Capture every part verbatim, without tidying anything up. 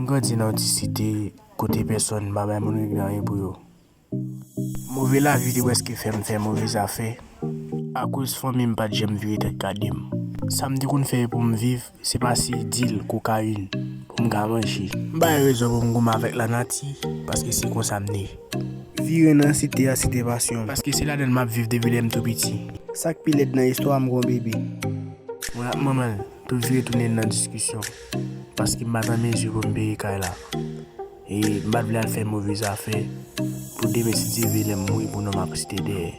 M grandi nan yon ti site kote pèsonn pa bay moun regle anyen pou yo. Move lavi te prèske fè m fè move zafè, akoz fanmi m pa t janm vire tèt gade m. Sa m te konn fè pou m viv, se pase dil, kokayin, pou m ka manje. M bay rezon pou m goumen avèk lanati, paske se konsa m ye. Vire nan site a, site pasyon m, paske se ladan l m ap viv depi lè m tou piti. Sa k pi lèd nan istwa a, m gon bebe. Mwen ak manman l, tout vire tounen nan diskisyon, paske m pa t an mezi pou m peye kay la. E m pa t vle al fè move zafè, pou demen, si Dye vle, lè m mouri, pou non m ap site dèyè.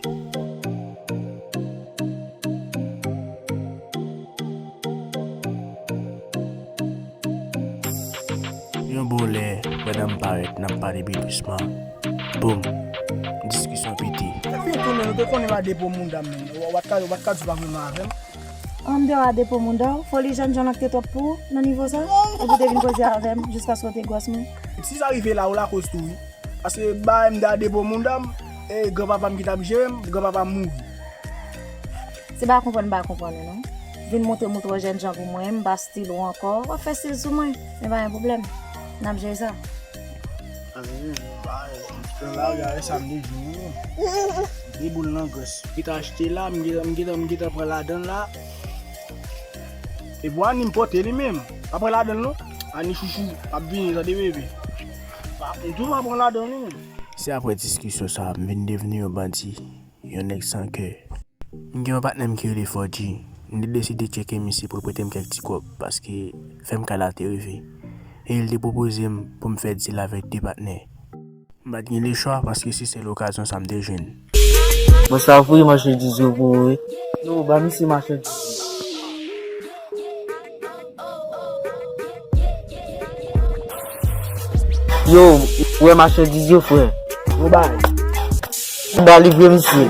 Yon bon lè, pandan m parèt, n ap pale pi dousman. Boum! Diskisyon pete. Epi tounen, nou te konnen m a depo mounda m menm. W, w a t ka, w a t ka di w pa vle m avè m. An deyò a depo mounda w, foli jènjan an te twòp pou ou nan nivo sa? Epi w te vin koze avè m jiskaske w te gwòs mwen? Si sa rive la, ou lakoz tou, wi. Paske bagay m te a depo mounda m, e granpapa m ki t ap jere m, granpapa m mouri. Se pa konprann m pa konprann ou non. Vin montre m ou twò jènjan pou mwen, m pa stil ou ankò, w ap fè stil sou mwen. Men pa gen pwoblèm. N ap jere sa. Anyen, m pa, m pran lari avè sa m te jwenn wi. De boul nan grès. Ki ta achte la, m gentan, m gentan, m gentan pran ladan l la. E pou Ani m pote li menm. Pa pran ladan l non. Ani chouchou, ap vini, tande bebe. Pa, m tou pa pran ladan l non. Se apre diskisyon sa a, m vin devni yon bandi, yon nèg san kè. M gen yon patnè m ki rele Fodji. M te deside tcheke misye pou l prete m kèk ti kòb, paske fè m kay la te rive. E l te pwopoze m pou m fè dil avèk de patnè. M pa t gen lechwa, paske se sèl okazyon sa m te jwenn. Bon, sa vre, machandiz yo bon, wi. Yo, ba misye machandiz yo. Yo, ou wè machandiz yo, frè? Yo bay. M ba li vre, misye.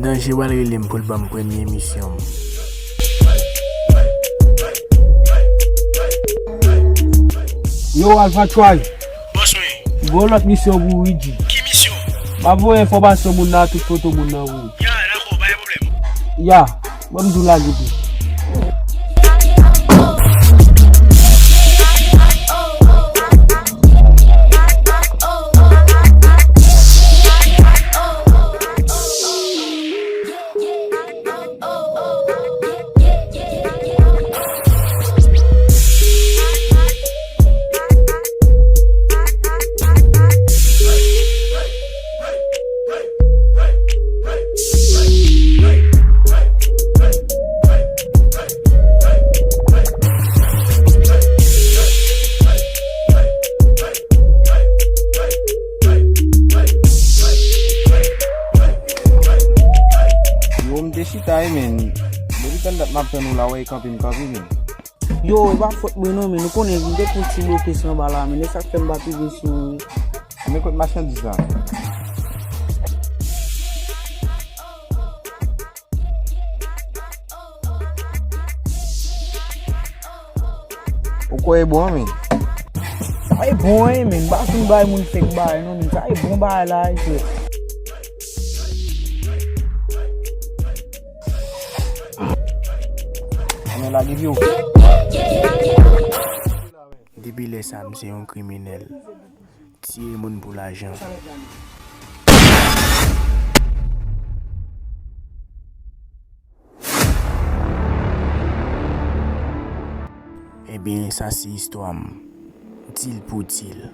Danje pral rele m pou l ban m premye misyon m. Yo, Alpha Try. Bòs mwen. Gon lòt misyon pou ou, Ridji. Ki misyon? M ap voye enfòmasyon moun nan ak tout foto moun nan pou ou. Ya, dakò, pa gen pwoblèm. Ya, ban m di w lage tou. Yo, m te chita wi, men. Depi tann dat m ap tann ou la, w wè, e kanpe m kanpe, men. Yo, e pa fòt mwen non, men nou konnen m te pran ti blokis anba la, men e sa k fè m pa pi vin sou ou. Men kot machandiz la? Ou kwè e bon, men? Sa e bon, wi, men. M pa fin bay moun fake bagay, non, men. Sa e bon bagay la, wi, frè. Ann lage vye w. Depi lè sa, m se yon kriminèl. Tiye moun pou lajan. Ebyen, sa se istwa m. Dil pou dil.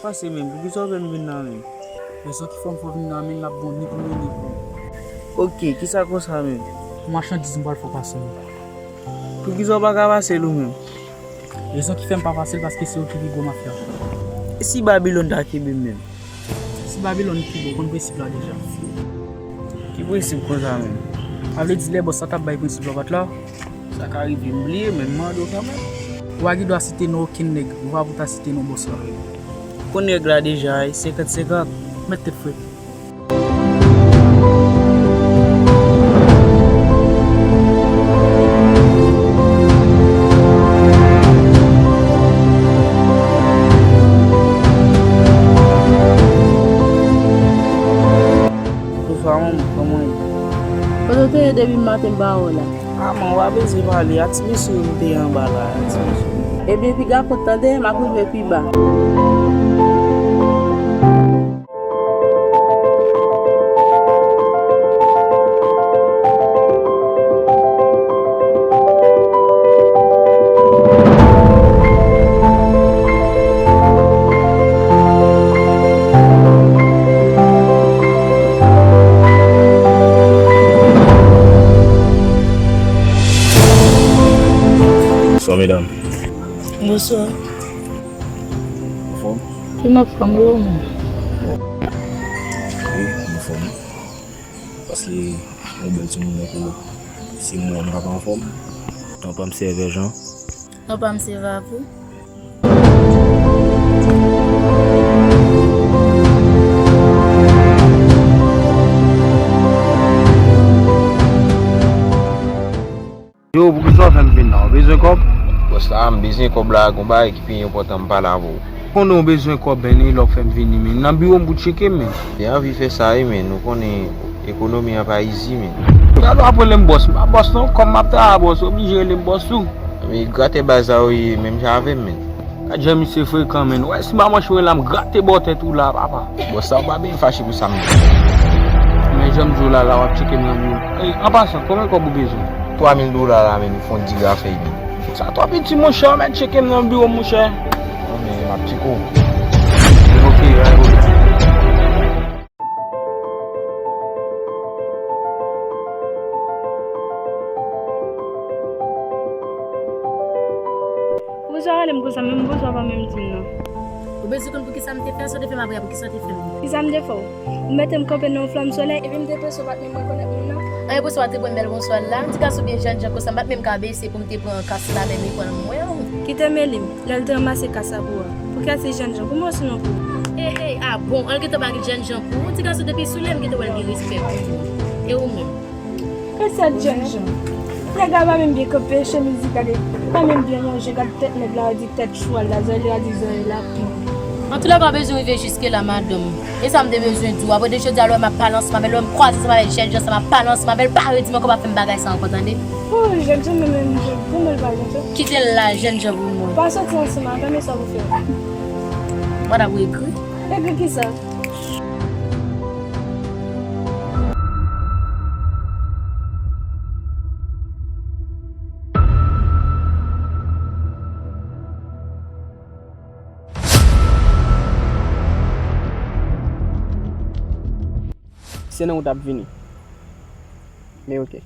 Pase menm, poukisa w fè m vin la menm? Rezon ki fè m fè w vin la menm, l ap bon ni pou mwen ni pou ou. Oke, kisa konsa menm? Pou machandiz m pral fè w pase menm. Poukisa w pa ka pase l ou menm? Rezon ki fè m pa pase l, paske se ou ki pi gwo mafya. E si Babilòn ta kenbe m menm? Si Babilòn pi gwo, konn prensip la deja. Ki prensip konsa menm? Sa vle di lè bòs la t ap bay prensip la, w pa t la? Sa ka rive m bliye, men m mande w kanmenm. Ou pa gen dwa site non okenn nèg, ou pa pou ta site non bòs la. Konn règ la deja, e senkant senkant. Mèt tèt frè. Bonswa manmi, kòman w ye? Kote w te ye depi maten m pa wè w la? A man, w pa bezwen pale, a ti mesye yo m te anba la, a ti mesye. Ebyen piga kont tande, m ap rive pi ba. Bonswa medam. Bonswa. Anfòm? Wi, m anfòm, wi, ou menm? Wi, m anfòm. Paske yon bèl timoun tankou w, si m wè w, m pa ka anfòm. Tan pa m sèvè jan. Tan pa m sèvè avou. Yo, poukisa w fè m vin la? Ou bezwen kòb? Bòs la, m bezwen kòb la, gon bagay ki pi enpòtan m pale avè w. Konnen w bezwen kòb, men e lè w fè m vini, men nan biwo m pou tcheke m, men. Te anvi fè sa wi, men ou konnen ekonomi an pa izi, men. Gade w ap rele m bòs, m pa bòs non, kòm m ap travay bòs, ou oblije rele m bòs tou. Men grate baz la ou ye, menm jan avè m, men. Gad jan misye frekan, men. Ou wè si m pa manche w la, m grate bò tèt ou la, papa. Bòs la, ou pa bezwen fache pou sa, men. Men jan m di w la, la w ap tcheke m nan biwo. Ey, an pasan, konbyen kòb ou bezwen? Twa mil dola la, men, pou fon diga fèy, men. Sa twò piti, monchè, ou mèt tcheke m nan biwo m, monchè. Non, men, m ap tcheke w. Ok, pa gen pwoblèm. Poukisa w rele m konsa, menm bonswa w pa menm di m non? Ou bezwen konn poukisa m te fè sa, w te fè m apre a, poukisa w te fè m? Kisa m te fè w? Ou mete m kanpe nan yon flanm solèy, epi m te panse w pa t menm rekonèt moun nan. An, e bonswa w te pran bèl bonswa la. Ti gason byen jènjan konsa, m pa t menm ka bese pou m te pran kas la, menm li pran l mwen. Kite Meli m, lè l te ranmase kas la pou ou a. Poukisa ti jènjan, kòman w se non pou ou? Hey, hey, a bon, an l gentan pa gen jènjan pou ou. Ti gason depi sou lè m gentan wè l gen respè pou ou. E ou menm? Kesèt jènjan. Nèg la pa menm byen kanpe, chemiz li gade, pa menm byen ranje, gad tèt nèg la, di tèt chwal la, zòrèy li a di zòrèy lapin. Antoulèka, w bezwen rive jiske la, madanm. E sa m te bezwen di w. Apre de jodi a, lè w wè m ap pale ansanm avè l, lè w wè m kwaze ansanm avè jènjan sa, m ap pale ansanm avè l, pa redi m ankò, pa fè m bagay sa ankò, tande? Oh, jènjan, men, men, men, pou mwen, l pa jènjan. Kite l la, jènjan pou mwen. Pa soti ansanm avè m, e sa pou fè. Mwen ap egri. Egri kisa? Se nan wout ap vini. Men oke.